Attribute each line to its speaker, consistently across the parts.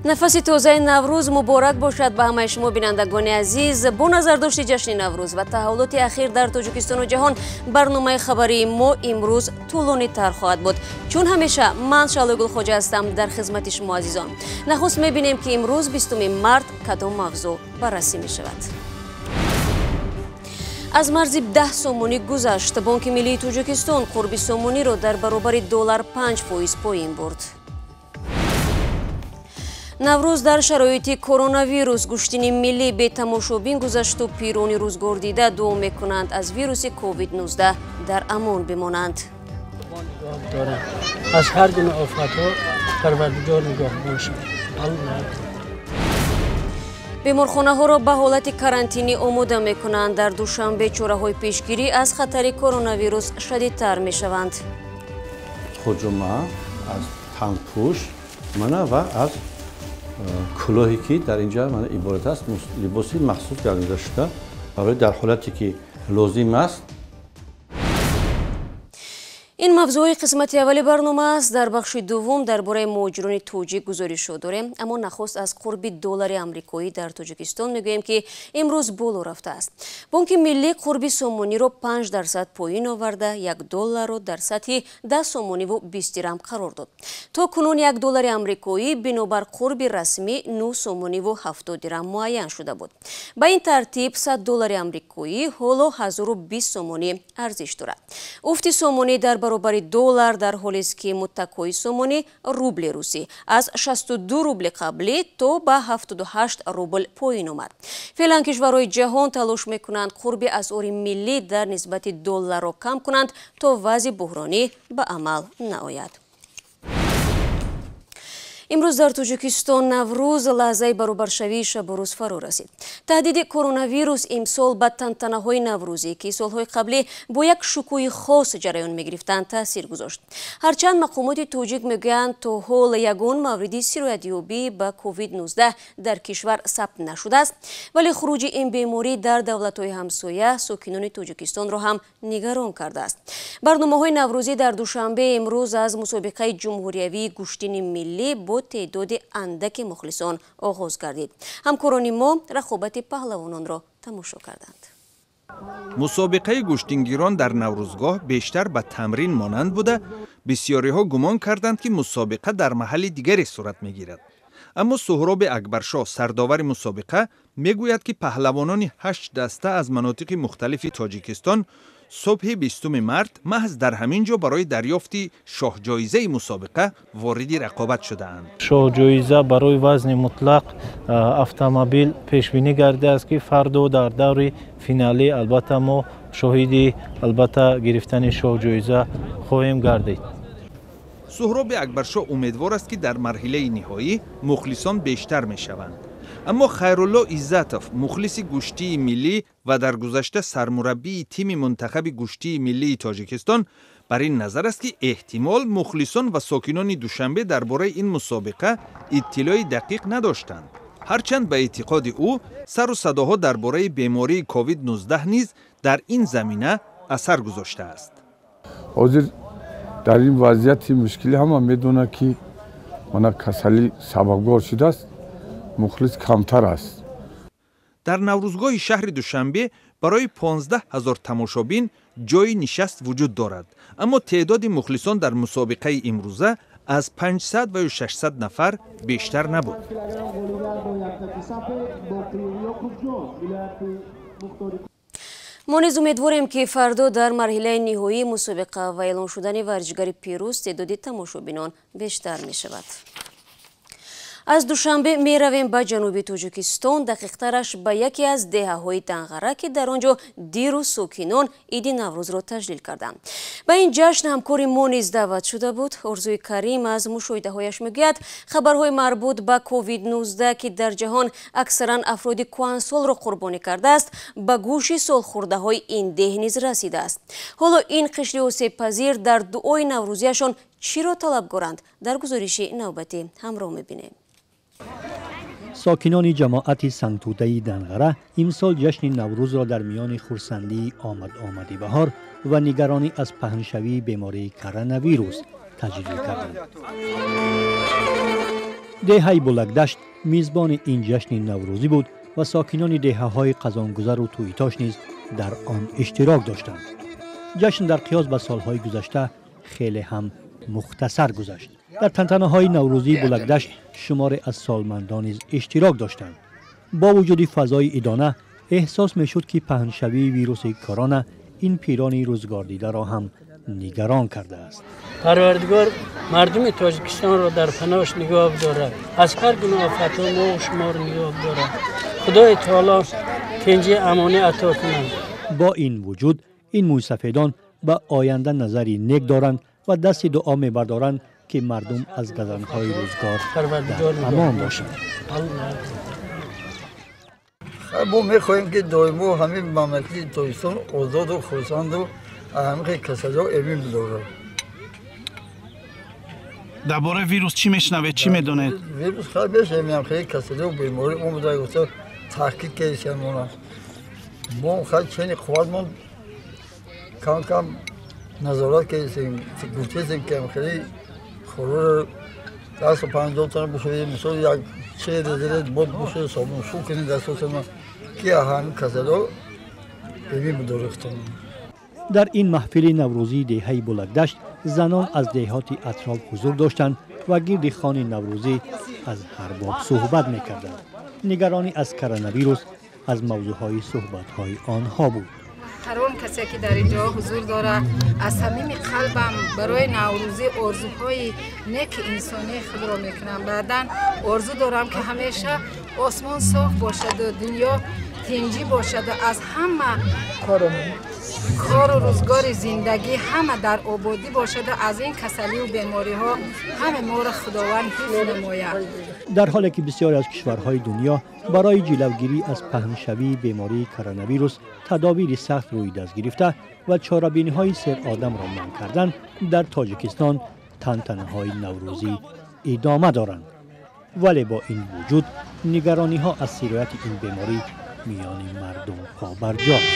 Speaker 1: Нафаси тозаи Наврӯз муборак бошад ба ҳамаи шумо, бинандагони азиз. Бо назардошти ҷашни Наврӯз ва таҳаввулоти ахир дар Тоҷикистону ҷаҳон, барномаи хабарии мо имрӯз тӯлонитар хоҳад буд. Чун ҳамеша, ман Шаҳлои Гулхоҷа ҳастам дар хизмати шумо, азизон. Нахуст мебинем, ки имрӯз, 20 март, кадом мавзӯъ баррасӣ мешавад. Аз марзи 10 сомонӣ гузашт. Бонки миллии Тоҷикистон қурби сомониро дар баробари доллар 5% поин бурд. Наврӯз дар шароити коронавирус: гӯштини миллӣ бетамошобин гузашту пирони рӯзгордида дуо мекунанд, аз вируси COVID-19 дар амон бимонанд.
Speaker 2: Аз ҳар гуна офатҳо Парвардигор нигаҳбон шавад. Аллоҳ.
Speaker 1: Беморхонаҳоро ба ҳолати карантинӣ омода мекунанд. Дар Душанбе чораҳои пешгирӣ аз хатари коронавирус шадидтар мешаванд.
Speaker 3: Хуҷума аз танпӯш мана ва аз кӯлоҳе, ки дар инҷа мана иборат аст, либоси махсус гардида шуда барои дар ҳолате ки лозим аст.
Speaker 1: Ин мавзӯъҳои қисмати аввали барнома аст. Дар бахши дуввум дар бораи муҳоҷирони тоҷик гузоришҳо дорем, аммо нахуст аз қурби доллари амрикоӣ дар Тоҷикистон мегӯем, ки имрӯз боло рафтааст. Бонки миллӣ қурби сомониро 5% поин оварда, 1 долларро дар сатҳи 10 сомониву 20 дирам қарор дод. То кунун 1 доллари амрикоӣ бинобар қурби расмӣ 9 сомониву 70 дирам муайян шуда буд. Ба ин тартиб, 100 доллари амрикоӣ ҳоло 1020 сомонӣ арзиш дорад. Уфти сомонӣ дар баробари доллар дар ҳолест, ки муттакои сомонӣ, рубли русӣ, аз 62 рубли қаблӣ то ба 78 рубл поин омад. Феълан кишварҳои ҷаҳон талош мекунанд, қурби асъори миллӣ дар нисбати долларро кам кунанд, то вазъи буҳронӣ ба амал наояд. Имрӯз дар Тоҷикистон Наврӯз, лаҳзаи баробаршавии шабу рӯз фаро расид. Таҳдиди коронавирус имсол ба тантанаҳои наврӯзӣ, ки солҳои қаблӣ бо як шукӯҳи хос ҷараён мегирифтанд, таъсир гузошт. Ҳарчанд мақомоти тоҷик мегӯянд, то ҳол ягон мавриди сироятёбӣ ба COVID-19 дар кишвар сабт нашудааст, вале хуруҷи ин беморӣ дар давлатҳои ҳамсоя сокинони Тоҷикистонро ҳам нигарон кардааст. Барномаҳои наврӯзӣ дар Душанбе имрӯз аз мусобиқаи ҷумҳуриявии гӯштини миллӣ бо теъдоди андаки мухлисон оғоз гардид. Ҳамкорони мо рақобати паҳлавононро тамошо карданд.
Speaker 4: Мусобиқаи гӯштингирон дар Наврӯзгоҳ бештар ба тамрин монанд буда, бисьёриҳо гумон карданд, ки мусобиқа дар маҳалли дигаре сурат мегирад. Аммо Суҳроби Акбаршоҳ, сардовари мусобиқа, мегӯяд, ки паҳлавонони ҳашт даста аз манотиқи мухталифи Тоҷикистон субҳи 20 март маҳз дар ҳамин ҷо барои дарёфти шоҳҷоизаи мусобиқа вориди рақобат шудаанд.
Speaker 5: Шоҳҷоиза барои вазни мутлақ автомобил пешбинӣ гардидааст, ки фардо дар даври финалӣ, албатта, мо шоҳиди, албатта, гирифтани шоҳҷоиза хоҳем гардид.
Speaker 4: Суҳроби Акбаршоҳ умедвор аст, ки дар марҳилаи ниҳоӣ мухлисон бештар мешаванд. Аммо Хайрулло Иззатов, мухлиси гӯштии миллӣ ва дар гузашта сармураббии тими мунтахаби гӯштии миллии Тоҷикистон, бар ин назар аст, ки эҳтимол мухлисон ва сокинони Душанбе дар бораи ин мусобиқа иттилои дақиқ надоштанд. Ҳарчанд, ба эътиқоди ӯ, сару садоҳо дар бораи бемории COVID-19 низ дар ин замина асар гузоштааст.
Speaker 6: Ҳозир дар ин вазъияти мушкилӣ ҳама медонад, ки мана касалӣ сабабгор шудааст, мухлис камтар аст.
Speaker 4: Дар Наврӯзгоҳи шаҳри Душанбе барои 15 ҳазор тамошобин ҷойи нишаст вуҷуд дорад, аммо теъдоди мухлисон дар мусобиқаи имрӯза аз 500 ва ё 600 нафар бештар набуд.
Speaker 1: Мо низ умедворем, ки фардо дар марҳилаи ниҳоии мусобиқа ва эълон шудани варзишгари пирӯз теъдоди тамошобинон бештар мешавад. Аз Душанбе меравем ба ҷануби Тоҷикистон, дақиқтараш ба яке аз деҳаҳои Данғара, ки дар он ҷо дирӯз сокинон иди Наврӯзро таҷлил карданд. Ба ин ҷашн ҳамкори мо низ даъват шуда буд. Орзуи Карим аз мушоҳидаҳояш мегӯяд, хабарҳои марбут ба COVID-19, ки дар ҷаҳон аксаран афроди кӯҳансолро қурбонӣ кардааст, ба гӯши солхӯрдаҳои ин деҳ низ расидааст. Ҳоло ин қишри осебпазир дар дуои наврӯзияшон чиро талабгоранд, дар гузориши навбатӣ ҳамроҳ мебинем.
Speaker 7: Сокинони ҷамоати Сангтӯдаи Данғара имсол ҷашни Наврӯзро дар миёни хурсандии омад-омади баҳор ва нигаронӣ аз паҳншавии бемории коронавирус таҷлил карданд. Деҳаи Булакдашт мизбони ин ҷашни наврӯзӣ буд ва сокинони деҳаҳои Қазонгузару Тӯйтош низ дар он иштирок доштанд. Ҷашн дар қиёс ба солҳои гузашта хеле ҳам мухтасар гузашт. Дар тантанаҳои наврӯзии Булакдашт шуморе аз солмандон низ иштирок доштанд. Бо вуҷуди фазои идона эҳсос мешуд, ки паҳншавии вируси корона ин пирони рӯзгордидаро ҳам нигарон кардааст.
Speaker 2: Парвардигор мардуми Тоҷикистонро дар паноҳаш нигоҳ дорад, аз ҳар гуна офатҳо мо шуморо нигоҳ дорад. Худои таоло тинҷи амонӣ ато кунад.
Speaker 7: Бо ин вуҷуд ин мӯйсафедон ба оянда назари нек доранд ва дасти дуо мебардоранд, ки мардум аз газанҳои рӯзгор дар амон бошанд.
Speaker 8: Мо мехоҳем, ки доимо ҳамин мамлакати Тоҷикистон озоду хурсанду ҳамин касалиҳо эмин бидорад.
Speaker 9: Дар бораи вирус чӣ мешунавед, чӣ медонед?
Speaker 8: Вирус хай мешунавем, хеле касалиҳо беморӣ омада гуфта таҳқиқ кардем. Мо хай чени қувватмон кам кам назорат кардем, гуфтем, ки хеле хӯрокро дасту панҷотон бишӯед, мисол як чиз резед, бод бишӯед, собун шу кунед дастотонро, ки ҳамин касалиҳо эмин бидоред.
Speaker 7: Дар ин маҳфили наврӯзии деҳаи Булакдашт занон аз деҳоти атроф ҳузур доштанд ва гирди хони наврӯзӣ аз ҳар боб суҳбат мекарданд. Нигаронӣ аз коронавирус аз мавзӯъҳои суҳбатҳои онҳо буд.
Speaker 10: Ҳар он касе ки дар инҷо ҳузур дорад, аз самими қалбам барои наврӯзӣ орзуҳои неки инсонии худро мекунам. Баъдан орзу дорам, ки ҳамеша осмон соф бошаду дунё тинҷӣ бошаду аз ҳама кору рӯзгори зиндагӣ ҳама дар ободӣ бошаду аз ин касалию бемориҳо ҳама моро Худованд ҳифз намояд.
Speaker 7: Дар ҳоле ки бисёре аз кишварҳои дунё барои ҷилавгирӣ аз паҳншавии бемории коронавирус тадобири сахт рӯи даст гирифта ва чорабиниҳои серодамро манъ карданд, дар Тоҷикистон тантанаҳои наврӯзӣ идома доранд. Вале бо ин вуҷуд нигарониҳо аз сирояти ин беморӣ миёни мардум побарҷост.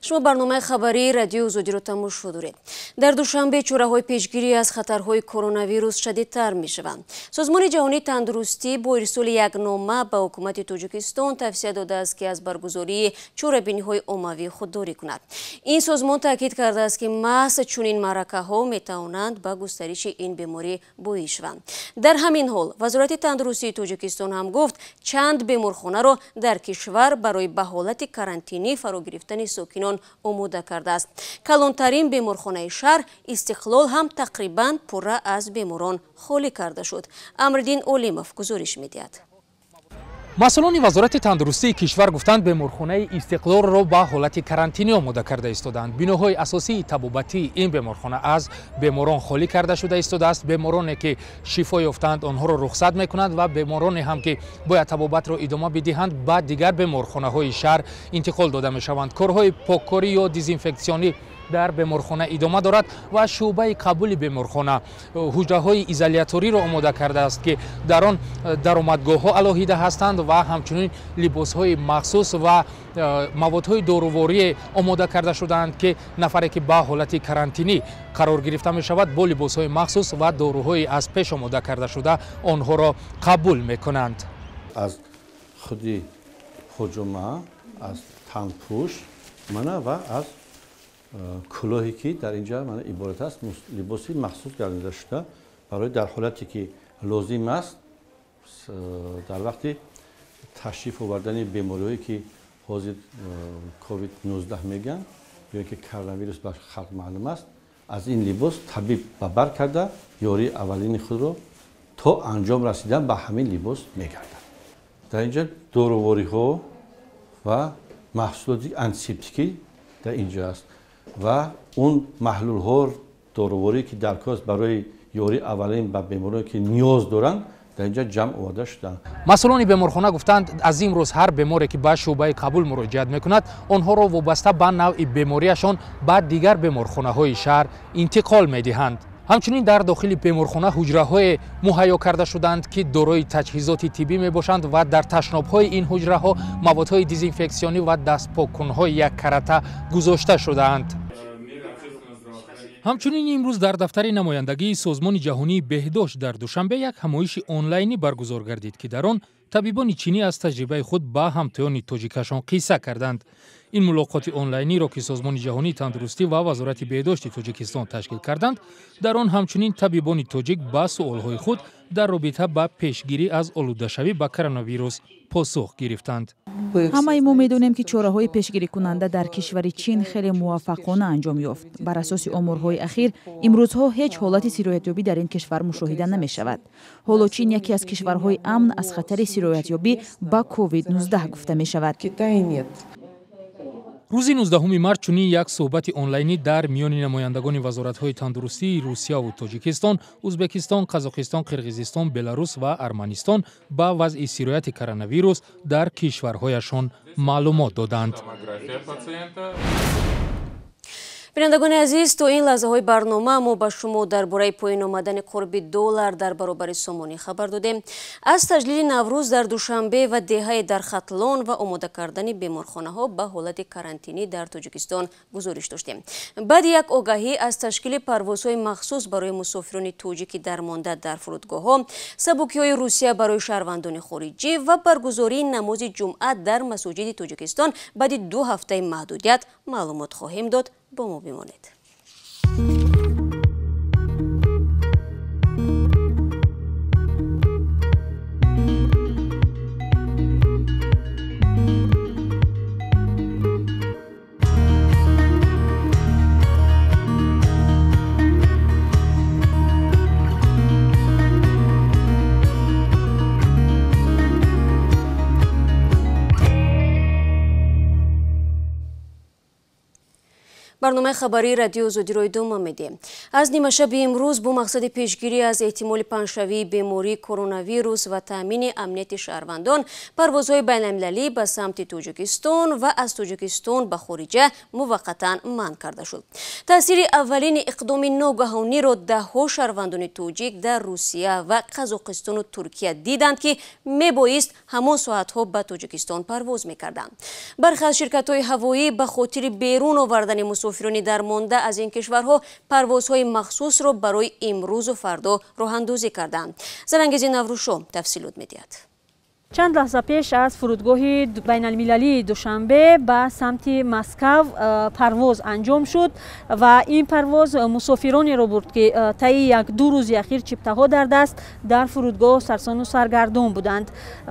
Speaker 1: Шумо барномаи хабарии Радиои Озодиро тамошо доред. Дар Душанбе чораҳои пешгирӣ аз хатарҳои коронавирус шадидтар мешаванд. Созмони ҷаҳонии тандурустӣ бо ирсоли як нома ба ҳукумати Тоҷикистон тавсия додааст, ки аз баргузории чорабиниҳои оммавӣ худдорӣ кунад. Ин созмон таъкид кардааст, ки маҳз чунин маъракаҳо метавонанд ба густариши ин беморӣ боис шаванд. Дар ҳамин ҳол Вазорати тандурустии Тоҷикистон ҳам гуфт, чанд беморхонаро дар кишвар барои ба ҳолати карантинӣ фаро гирифтани сокинон омода кардааст. Калонтарин беморхонаи шаҳр Истиқлол ҳам тақрибан пурра аз беморон холӣ карда шуд. Амриддин Олимов гузориш медиҳад.
Speaker 11: Масъулони Вазорати тандурустии кишвар гуфтанд, беморхонаи Истиқлолро ба ҳолати карантинӣ омода карда истодаанд. Биноҳои асосии табобатии ин беморхона аз беморон холӣ карда шуда истодааст. Бемороне ки шифо ёфтаанд, онҳоро рухсат мекунанд ва бемороне ҳам ки бояд табобатро идома бидиҳанд, ба дигар беморхонаҳои шаҳр интиқол дода мешаванд. Корҳои поккорӣ ё дезинфексионӣ дар беморхона идома дорад ва шӯъбаи қабули беморхона ҳуҷраҳои изоляториро омода кардааст, ки дар он даромадгоҳҳо алоҳида ҳастанд ва ҳамчунин либосҳои махсус ва маводҳои доруворӣ омода карда шудаанд, ки нафаре ки ба ҳолати карантинӣ қарор гирифта мешавад, бо либосҳои махсус ва доруҳои аз пеш омода карда шуда онҳоро қабул мекунанд.
Speaker 3: Аз худи ҳуҷума, аз танпӯш мана ва аз кулоҳе ки дар инҷа мана иборат аст, либоси махсус гардонида шуда барои дар ҳолате ки лозим аст, дар вақти ташриф овардани бемориҳое ки ҳозир ковид-19 мегӯянд ё ки коронавирус ба халқ маълум аст, аз ин либос табиб ба бар карда ёрии аввалини худро то анҷом расидан ба ҳамин либос мегардад. Дар инҷа дорувориҳо ва маҳсулоти антисептикӣ дар инҷо аст ва он маҳлулҳо доруворӣ ки дар кор аст барои ёрии аввалин ба бемороне ки ниёз доранд, дар инҷа ҷамъ оварда шуданд.
Speaker 11: Масъулони беморхона гуфтанд, аз имрӯз ҳар беморе ки ба шӯъбаи қабул муроҷиат мекунад, онҳоро вобаста ба навъи бемориашон ба дигар беморхонаҳои шаҳр интиқол медиҳанд. Ҳамчунин дар дохили беморхона ҳуҷраҳое муҳайё карда шуданд, ки дорои таҷҳизоти тиббӣ мебошанд ва дар ташнобҳои ин ҳуҷраҳо маводҳои дезинфексионӣ ва дастпоккунҳои яккарата гузошта шудаанд. Ҳамчунин имрӯз дар дафтари намояндагии Созмони ҷаҳонии беҳдошт дар Душанбе як ҳамоиши онлайнӣ баргузор гардид, ки дар он табибони чинӣ аз таҷрибаи худ ба ҳамтоёни тоҷикашон қисса карданд. Ин мулоқоти онлайниро, ки Созмони ҷаҳонии тандурустӣ ва Вазорати беҳдошти Тоҷикистон ташкил карданд, дар он ҳамчунин табибони тоҷик ба суолҳои худ дар робита ба пешгирӣ аз олудашавӣ ба коронавирус посух гирифтанд.
Speaker 12: Ҳамаи мо медонем, ки чораҳои пешгирикунанда дар кишвари Чин хеле муваффақона анҷом ёфт. Бар асоси оморҳои ахир, имрӯзҳо ҳеҷ ҳолати сироятёбӣ дар ин кишвар мушоҳида намешавад. Ҳоло Чин яке аз кишварҳои амн аз хатари сироятёбӣ ба COVID-19 гуфта мешавад.
Speaker 11: Рӯзи 19 март чунин як суҳбати онлайнӣ дар миёни намояндагони вазоратҳои тандурустии Русияву Тоҷикистон, Узбекистон, Қазоқистон, Қирғизистон, Беларус ва Арманистон ба вазъи сирояти коронавирус дар кишварҳояшон маълумот доданд.
Speaker 1: Бинандагони азиз, то ин лаҳзаҳои барнома мо ба шумо дар бораи поён омадани қурби доллар дар баробари сомонӣ хабар додем. Аз таҷлили Наврӯз дар Душанбе ва деҳаи дар Хатлон ва омода кардани беморхонаҳо ба ҳолати карантинӣ дар Тоҷикистон гузориш доштем. Баъди як огаҳӣ аз ташкили парвозҳои махсус барои мусофирони тоҷики дармонда дар фурудгоҳҳо, сабукиҳои Русия барои шаҳрвандони хориҷӣ ва баргузории намози ҷумъа дар масоҷиди Тоҷикистон баъди 2 ҳафтаи маҳдудият маълумот хоҳем дод. Бо мо бимонед. Барномаи хабарии радио Озодиро идома медиҳем. Аз нимашаби имрӯз бо мақсади пешгирӣ аз эҳтимоли паҳншавии бемории коронавирус ва таъмини амнияти шаҳрвандон, парвозҳои байналмилалӣ ба самти Тоҷикистон ва аз Тоҷикистон ба хориҷа муваққатан манъ карда шуд. Таъсири аввалини иқдоми ногаҳониро даҳҳо шаҳрвандони тоҷик дар Русия ва Қазоқистону Туркия диданд, ки мебоист ҳамон соатҳо ба Тоҷикистон парвоз мекарданд. Бархе аз ширкатҳои ҳавоӣ ба хотири берун овардани мусофирони дармонда аз ин кишварҳо парвозҳои махсусро барои имрӯзу фардо роҳандозӣ карданд. Зарангези Наврӯзшо тафсилот медиҳад.
Speaker 13: Чанд лаҳза пеш аз фурудгоҳи байналмилалии Душанбе ба самти Москав парвоз анҷом шуд ва ин парвоз мусофиронеро бурд, ки таи як-ду рӯзи ахир чиптаҳо дар даст дар фурудгоҳ сарсону саргардон буданд.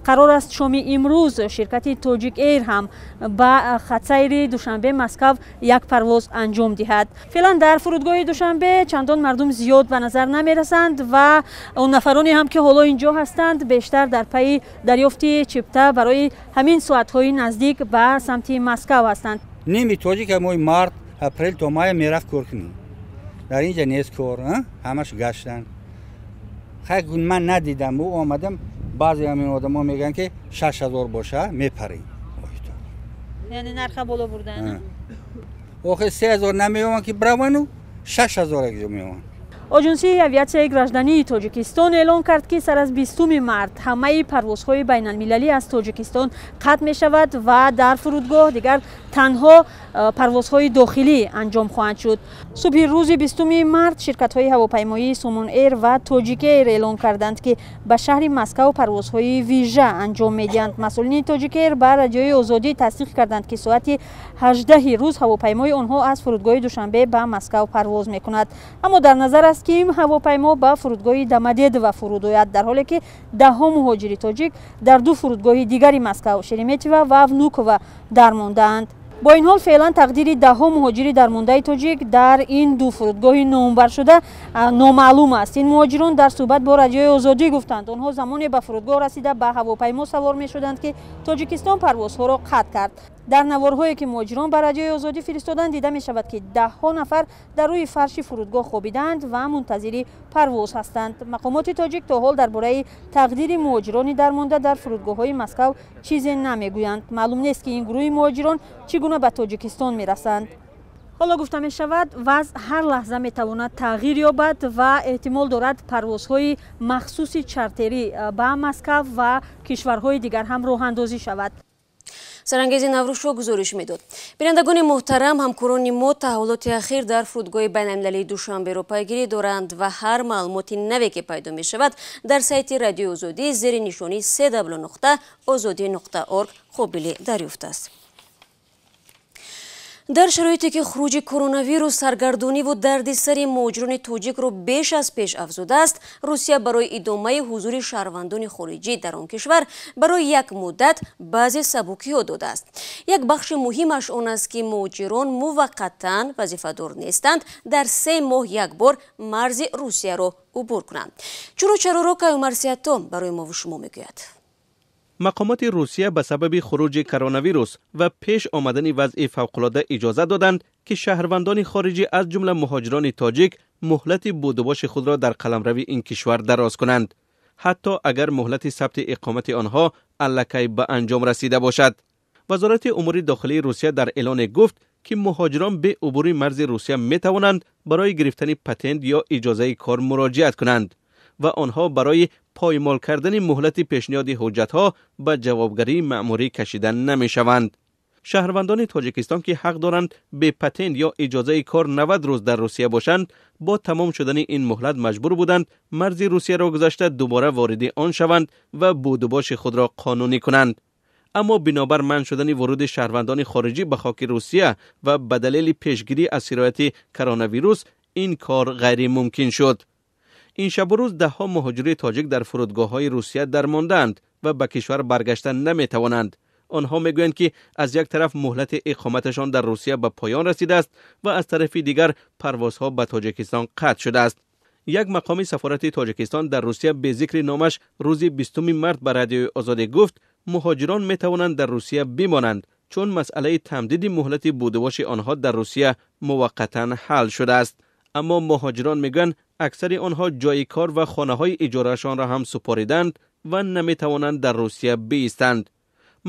Speaker 13: Қарор аст шоми имрӯз ширкати Тоҷик Эйр ҳам ба хатсайри Душанбе Москав як парвоз анҷом диҳад. Феълан дар фурудгоҳи Душанбе чандон мардум зиёд ба назар намерасанд ва он нафароне ҳам ки ҳоло инҷо ҳастанд бештар дар пайи дарёфти чипта барои ҳамин соатҳои наздик ба самти Москав ҳастанд.
Speaker 14: Ними тоҷик моҳи март, апрел то мая мерафт кор кунӣ. Дар инҷа нест кор, ҳамаш гаштан. Хай ман надидам, ӯ омадам, баъзе ҳамин одамо мегӯянд, ки 6000 боша, мепарӣ.
Speaker 13: Яъне нарха боло бурдан?
Speaker 14: Охир 3000 намеёванд, ки бравану 6000 якҷо меёванд.
Speaker 13: Оҷунсии авиатсияи граждании Тоҷикистон эълон кард, ки сар аз 20 март ҳамаи парвозҳои байналмилалӣ аз Тоҷикистон қатъ мешавад ва дар фурудгоҳ дигар танҳо парвозҳои дохилӣ анҷом хоҳанд шуд. Субҳи рӯзи 20 март ширкатҳои ҳавопаймоии Сомон Эйр ва Тоҷик Эйр эълон карданд, ки ба шаҳри Москав парвозҳои вижа анҷом медиҳанд. Масъулини Тоҷик Эйр ба Радиои Озодӣ тасдиқ карданд, ки соати 18 рӯз ҳавопаймои онҳо аз фурудгоҳи Душанбе ба Москав парвоз мекунад. Аммо дар назар аст, ки ин ҳавопаймо ба фурудгоҳи Домодедово фуруд ояд, дар ҳоле ки даҳҳо муҳоҷири тоҷик дар ду фурудгоҳи дигари Москав, Шереметьево ва Внуково дармондаанд. Бо ин ҳол феълан тақдири даҳҳо муҳоҷири дармондаи тоҷик дар ин ду фурудгоҳи номбаршуда номаълум аст. Ин муҳоҷирон дар суҳбат бо Радиои Озодӣ гуфтанд, онҳо замоне ба фурудгоҳ расида ба ҳавопаймо савор мешуданд, ки Тоҷикистон парвозҳоро қатъ кард. Дар наворҳое ки муҳоҷирон ба Радиои Озодӣ фиристоданд, дида мешавад, ки даҳҳо нафар дар рӯи фарши фурудгоҳ хобидаанд ва мунтазири парвоз ҳастанд. Мақомоти тоҷик то ҳол дар бораи тақдири муҳоҷирони дармонда дар фурудгоҳҳои Москав чизе намегӯянд. Маълум нест, ки ин гурӯҳи муҳоҷирон чӣ гуна ба Тоҷикистон мерасанд. Ҳоло гуфта мешавад, вазъ ҳар лаҳза метавонад тағйир ёбад ва эҳтимол дорад парвозҳои махсуси чартерӣ ба Москав ва кишварҳои дигар ҳам роҳандозӣ шавад.
Speaker 1: Сарангези Наврӯзшо гузориш медод. Бинандагони муҳтарам, ҳамкорони мо таҳаввулоти ахир дар фурудгоҳи байналмилалии Душанберо пайгирӣ доранд ва ҳар маълумоти наве ки пайдо мешавад, дар сайти Радиои Озодӣ зери нишонии cw.ozodi.org қобили дарёфт аст. Дар шароите ки хуруҷи коронавирус саргардониву дарди сари муҳоҷирони тоҷикро беш аз пеш афзудааст, Русия барои идомаи ҳузури шаҳрвандони хориҷӣ дар он кишвар барои як муддат баъзе сабукиҳо додааст. Як бахши муҳимаш он аст, ки муҳоҷирон муваққатан вазифадор нестанд дар 3 моҳ як бор марзи Русияро убур кунанд. Чуро чароро Каюмар Сиятом барои мову шумо мегӯяд.
Speaker 15: Мақомоти Русия ба сабаби хуруҷи коронавирус ва пеш омадани вазъи фавқулода иҷоза доданд, ки шаҳрвандони хориҷӣ, аз ҷумла муҳоҷирони тоҷик, муҳлати будубоши худро дар қаламрави ин кишвар дароз кунанд, ҳатто агар муҳлати сабти иқомати онҳо аллакай ба анҷом расида бошад. Вазорати умури дохилии Русия дар эълоне гуфт, ки муҳоҷирон бе убури марзи Русия метавонанд барои гирифтани патент ё иҷозаи кор муроҷиат кунанд ва онҳо барои поймол кардани муҳлати пешниҳоди ҳуҷҷатҳо ба ҷавобгарии маъмурӣ кашида намешаванд. Шаҳрвандони Тоҷикистон, ки ҳақ доранд бе патент ё иҷозаи кор 90 рӯз дар Русия бошанд, бо тамом шудани ин муҳлат маҷбур буданд марзи Русияро гузашта дубора вориди он шаванд ва будубоши худро қонунӣ кунанд. Аммо бинобар манъ шудани вуруди шаҳрвандони хориҷӣ ба хоки Русия ва ба далели пешгирӣ аз сирояти коронавирус ин кор ғайримумкин шуд. Ин шабу рӯз даҳҳо муҳоҷири тоҷик дар фурудгоҳҳои Русия дармондаанд ва ба кишвар баргашта наметавонанд. Онҳо мегӯянд, ки аз як тараф муҳлати иқоматашон дар Русия ба поён расидааст ва аз тарафи дигар парвозҳо ба Тоҷикистон қатъ шудааст. Як мақоми сафорати Тоҷикистон дар Русия бе зикри номаш рӯзи 20 март ба Радиои Озодӣ гуфт, муҳоҷирон метавонанд дар Русия бимонанд, чун масъалаи тамдиди муҳлати будубоши онҳо дар Русия муваққатан ҳал шудааст. Аммо муҳоҷирон мегӯянд, аксари онҳо ҷойи кор ва хонаҳои иҷораашонро ҳам супориданд ва наметавонанд дар Русия биистанд.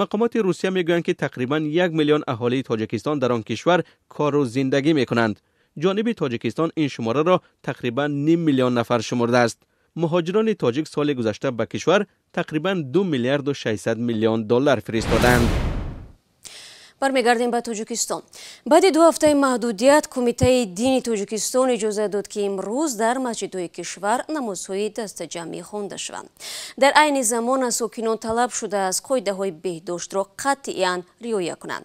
Speaker 15: Мақомоти Русия мегӯянд, ки тақрибан 1 миллион аҳолии Тоҷикистон дар он кишвар кору зиндагӣ мекунанд. Ҷониби Тоҷикистон ин шумораро тақрибан 0.5 миллион нафар шумурдааст. Муҳоҷирони тоҷик соли гузашта ба кишвар тақрибан 2 миллиарду 600 миллион доллар фиристоданд.
Speaker 1: Бармегардем ба Тоҷикистон. Баъди 2 ҳафтаи маҳдудият Кумитаи дини Тоҷикистон иҷоза дод, ки имрӯз дар масҷидҳои кишвар намозҳои дастаҷамъӣ хонда шаванд. Дар айни замон аз сокинон талаб шудааст қоидаҳои беҳдоштро қатъиян риоя кунанд.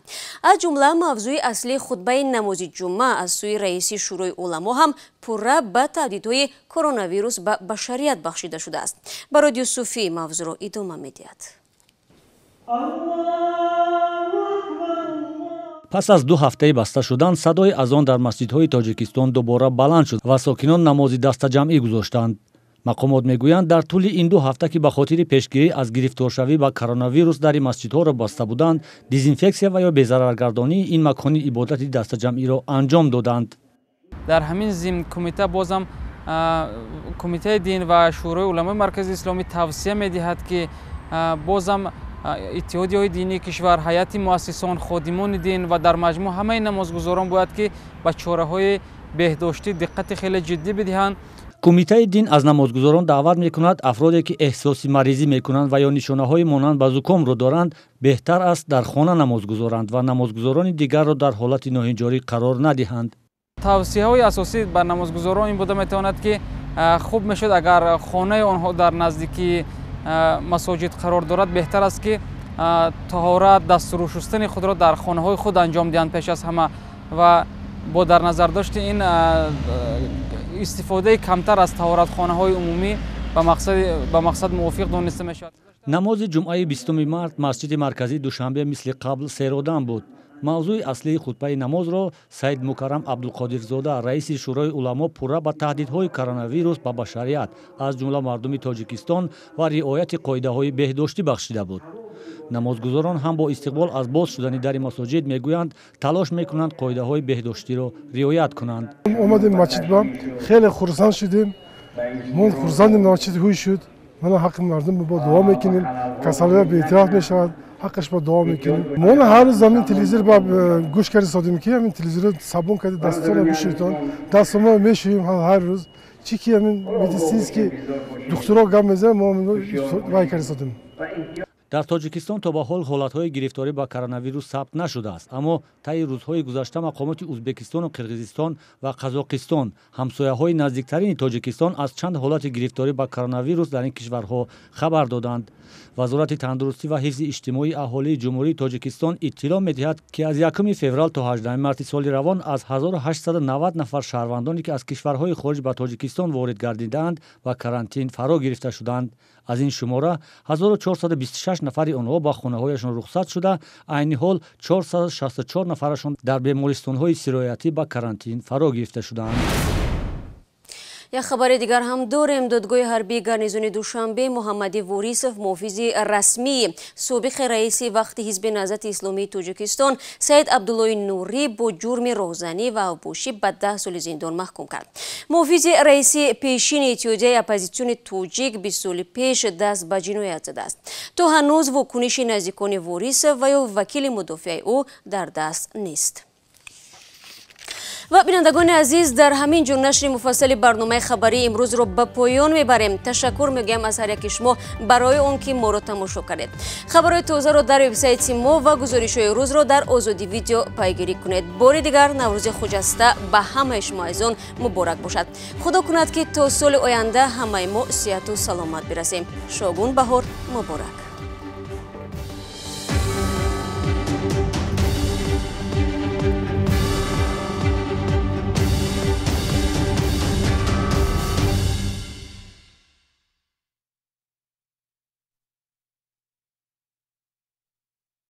Speaker 1: Аз ҷумла мавзӯи аслии хутбаи намози ҷумъа аз сӯи раиси Шӯрои уламо ҳам пурра ба таҳдидҳои коронавирус ба башарият бахшида шудааст. Барод Юсуфӣ мавзӯъро идома медиҳад.
Speaker 16: Пас аз 2 ҳафтаи баста шудан, садои азон дар масҷидҳои Тоҷикистон дубора баланд шуд ва сокинон намози дастаҷамъӣ гузоштанд. Мақомот мегӯянд, дар тӯли ин 2 ҳафта, ки ба хотири пешгирӣ аз гирифторшавӣ ба коронавирус дари масҷидҳоро баста буданд, дезинфексия ва ё безараргардонии ин макони ибодати дастаҷамъиро анҷом доданд.
Speaker 17: Дар ҳамин зимн кумита бозам Кумитаи дин ва Шӯрои уламои Маркази Исломӣ тавсия медиҳад, ки бозам иттиҳодияҳои динии кишвар, ҳайати муассисон, ходимони дин ва дар маҷмӯъ ҳамаи намозгузорон бояд ки ба чораҳои беҳдоштӣ диққати хеле ҷиддӣ бидиҳанд.
Speaker 16: Кумитаи дин аз намозгузорон даъват мекунад, афроде ки эҳсоси маризӣ мекунанд ва ё нишонаҳои монанд ба зукомро доранд, беҳтар аст дар хона намоз гузоранд ва намозгузорони дигарро дар ҳолати ноҳинҷорӣ қарор надиҳанд.
Speaker 17: Тавсияҳои асосӣ ба намозгузорон ин буда метавонад, ки хуб мешуд агар хонаи онҳо дар наздикии масоҷид қарор дорад, беҳтар аст ки таҳорат, дастуру шустани худро дар хонаҳои худ анҷом диҳанд пеш аз ҳама ва бо дар назардошти ин истифодаи камтар аз таҳоратхонаҳои умумӣ ба мақсад мувофиқ дониста мешавад.
Speaker 16: Намози ҷумъаи 20 март масҷиди марказии Душанбе мисли қабл серодам буд. Мавзӯи аслии хутбаи намозро Саид Мукаррам Абдулқодирзода, раиси Шӯрои уламо, пурра ба таҳдидҳои коронавирус ба башарият, аз ҷумла мардуми Тоҷикистон ва риояти қоидаҳои беҳдоштӣ бахшида буд. Намозгузорон ҳам бо истиқбол аз боз шудани дари масоҷид мегӯянд, талош мекунанд қоидаҳои беҳдоштиро риоят кунанд.
Speaker 18: Омадем масҷид ба, хеле хурсанд шудем. Мо хурсандем, масҷид ҳуй шуд. Мана ҳаққи мардум бо дуо мекунем, касалиҳо беэътироф мешавад. Ҳаққаш ба дуо мекунем. Мо ҳар рӯз ҳамин телевизор ба гӯш карда содем, ки ҳамин телевизор сабун карда дастонро бишӯйтон. Дастонро мешӯем ҳар рӯз. Чӣ ки ҳамин медицинский духтуро гап мезанад, мо вай карда содем.
Speaker 16: Дар Тоҷикистон то ба ҳол ҳолатҳои гирифторӣ ба коронавирус сабт нашудааст, аммо таи рӯзҳои гузашта мақомоти Ӯзбекистону Қирғизистон ва Қазоқистон, ҳамсояҳои наздиктарини Тоҷикистон, аз чанд ҳолати гирифторӣ ба коронавирус дар ин кишварҳо хабар доданд. Вазорати тандурустӣ ва ҳифзи иҷтимоии аҳолии Ҷумҳурии Тоҷикистон иттилоъ медиҳад, ки аз 1 феврал то 18 марти соли равон аз 1890 нафар шаҳрвандоне, ки аз кишварҳои хориҷ ба Тоҷикистон ворид гардидаанд, ба карантин фаро гирифта шуданд. Аз ин шумора 1426 нафари онҳо ба хонаҳояшон рухсат шуда, айни ҳол 464 нафарашон дар бемористонҳои сироятӣ ба карантин фаро гирифта шудаанд.
Speaker 1: Як хабари дигар ҳам дорем. Додгоҳи ҳарбии гарнизони Душанбе Муҳаммади Ворисов, муҳофизи расмии собиқи раиси вақти Ҳизби Наҳзати Исломии Тоҷикистон Саид Абдуллои Нурӣ, бо ҷурми роҳзанӣ ва авбошӣ ба 10 соли зиндон маҳкум кард. Муҳофизи раиси пешини иттиҳодияи оппозитсиони тоҷик 20 соли пеш даст ба ҷиноят задааст. То ҳанӯз вокуниши наздикони Ворисов ва ё вакили мудофиаи ӯ дар даст нест. Ва бинандагони азиз, дар ҳамин ҷо нашри муфассали барномаи хабарии имрӯзро ба поён мебарем. Ташаккур мегӯям аз ҳар яки шумо барои он ки моро тамошо кардед. Хабарҳои тозаро дар вебсайти мо ва гузоришҳои рӯзро дар Озодӣ Видео пайгирӣ кунед. Бори дигар Наврӯзи хуҷаста ба ҳамаи шумо азизон муборак бошад. Худо кунад, ки то соли оянда ҳамаи мо сиҳату саломат бирасем. Шогун баҳор муборак.